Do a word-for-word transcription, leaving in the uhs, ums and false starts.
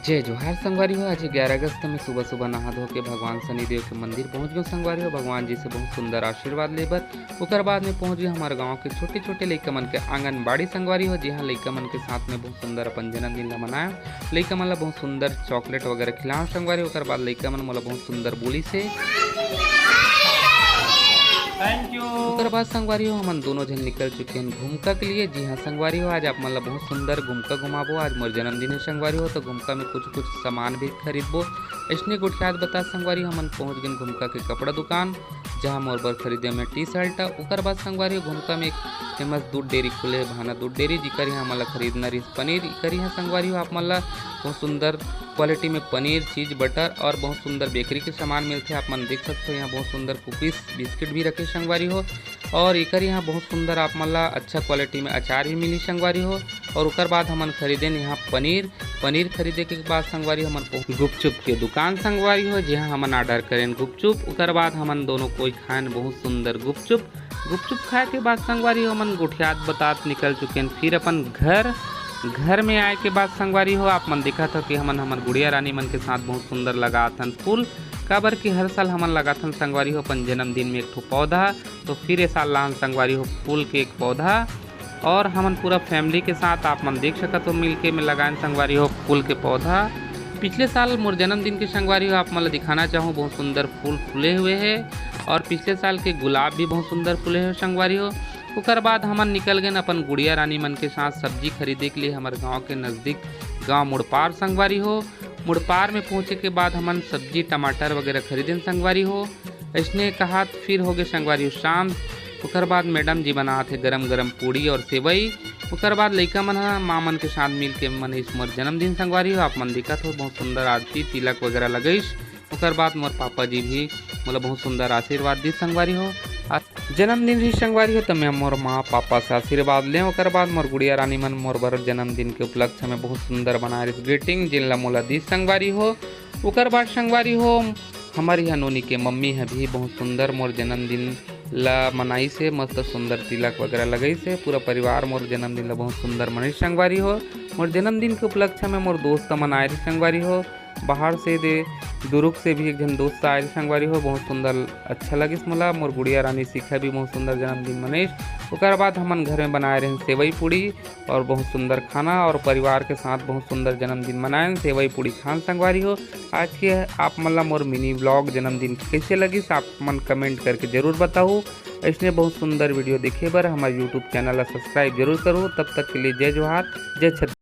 जय जोहार संगवारी हो। आज ग्यारह अगस्त में सुबह सुबह नहा धो के भगवान शनिदेव के मंदिर पहुंच गए संगवारी हो, भगवान जी से बहुत सुंदर आशीर्वाद लेबर। ओकर बाद में पहुंच गए हमारे गांव के छोटे छोटे लइका मन के आंगनबाड़ी संगवारी हो, जिहां लइका मन के साथ में बहुत सुंदर अपन जन्मदिन ला मनाया। लइका मन ला बहुत सुंदर चॉकलेट वगैरह खिलाया संगवारी हो। ओकर बाद लइका मन मोला बहुत सुंदर बोली से थैंक यू। ओकर बाद संगवारी हो, हमन दोनों झन निकल चुके हैं घुमका के लिए। जी हाँ संगवारी हो, आज आप मन ला बहुत सुंदर घुमका घुमाबो। आज मोर जन्मदिन है संगवारी हो, तो घुमका में कुछ कुछ सामान भी खरीदबो। इसने गोठियात बता संगवारी हो, हमन पहुँच गए घुमका के कपड़ा दुकान, जहाँ मोर बर खरीदे में टी शर्ट। ओकर बाद संगवारी हो, घुमका में एक फेमस दूध डेयरी खुले है, भाना दूध डेयरी, जिकर यहाँ हमन ला खरीदना रहिस पनीर। इकर यहाँ संगवारी हो, आप मन ला बहुत सुंदर क्वालिटी में पनीर, चीज, बटर और बहुत सुंदर बेकरी के सामान मिलथे। आप मन देख सकते हो, यहाँ बहुत सुंदर कुकीज, बिस्किट भी रखे संगवारी हो। और एकर यहाँ बहुत सुंदर आप मन ला अच्छा क्वालिटी में अचार भी मिली संगवारी हो। और ओकर बाद हमन खरीदेन यहाँ पनीर। पनीर खरीदे के बाद संगवारी हमन पहुंच गुपचुप के दुकान संगवारी हो, जहाँ हमन ऑर्डर करेन गुपचुप। ओकर बाद हमन दोनों कोई खाएन बहुत सुंदर गुपचुप। गुपचुप खाए के बाद संगवारी हो, हमन गोठियात बतात निकल चुकेन फिर अपन घर। घर में आए के बाद संगवारी हो, आप मन देखत हो कि हमन हमर गुड़िया रानी मन के साथ बहुत सुंदर लगाथन फूल, काबर कि हर साल हमन लगाथन संगवारी हो अपन जन्मदिन में एक ठो पौधा। तो फिर ये साल लान संगवारी हो फूल के एक पौधा, और हमन पूरा फैमिली के साथ, आप मन देख सकत हो, मिलके में लगाएन संगवारी हो फूल के पौधा। पिछले साल मोर जन्मदिन के संगवारी हो, आप मन ला दिखाना चाहूँ, बहुत सुंदर फूल फूले हुए है और पिछले साल के गुलाब भी बहुत सुंदर फूले हुए संगवारी हो। ओकर बाद हमन निकल गए अपन गुड़िया रानी मन के साथ सब्जी खरीदे के लिए हमर गांव के नजदीक गांव मुड़पार संगवारी हो। मुड़पार में पहुंचे के बाद हमन सब्जी, टमाटर वगैरह खरीदेन संगवारी हो। ऐसने कहात फिर हो गए संगवारी हो शाम। ओकर बाद मैडम जी बनात हे गरम गरम पूड़ी और सेवई। ओकर बाद लइका मन ह माँ मन के साथ मिल के मनाइस मोर जन्मदिन संगवारी हो। आप मन दिखत हो, बहुत सुंदर आरती, तिलक वगैरह लगइस। ओकर बाद मोर पापा जी भी मोला बहुत सुंदर आशीर्वाद दिस संगवारी हो। आ, जन्मदिन रहिस संगवारी हो, त मैं मोर माँ पापा से आशीर्वाद लें। ओकर बाद मोर गुड़िया रानी मन मोर बर जन्मदिन के उपलक्ष्य में बहुत सुंदर बनाए रहिस ग्रीटिंग, जिन ला मोला दिस संगवारी हो। ओकर बाद संगवारी हो, हमर इहाँ नोनी के मम्मी ह भी बहुत सुंदर मोर जन्मदिन ला मनाइस हे, मस्त सुंदर तिलक वगैरह लगइस हे। पूरा परिवार मोर जन्मदिन ला बहुत सुंदर मनाइस संगवारी हो। मोर जन्मदिन के उपलक्ष्य में मोर दोस्त मन आए रहिस संगवारी हो, बाहर से दे दुरुग से भी एक झन दोस्त आए रहिस संगवारी हो। बहुत सुंदर अच्छा लगिस मोला। मोर गुड़िया रानी शिखा भी बहुत सुंदर जन्मदिन मनाइस। ओकर बाद हमन घर में बनाए रहेन सेवई पूड़ी और बहुत सुंदर खाना और परिवार के साथ बहुत सुंदर जन्मदिन मनाएन, सेवई पूड़ी खान संगवारी हो। आज के आप मन ला मोर मिनी व्लॉग जन्मदिन के कैसे लगिस, आप मन कमेंट करके जरूर बताओ। ऐसने बहुत सुंदर वीडियो देखे बर हमारे यूट्यूब चैनल ला सब्सक्राइब जरूर करो। तब तक के लिए जय जोहार, जय छत्तीसगढ़।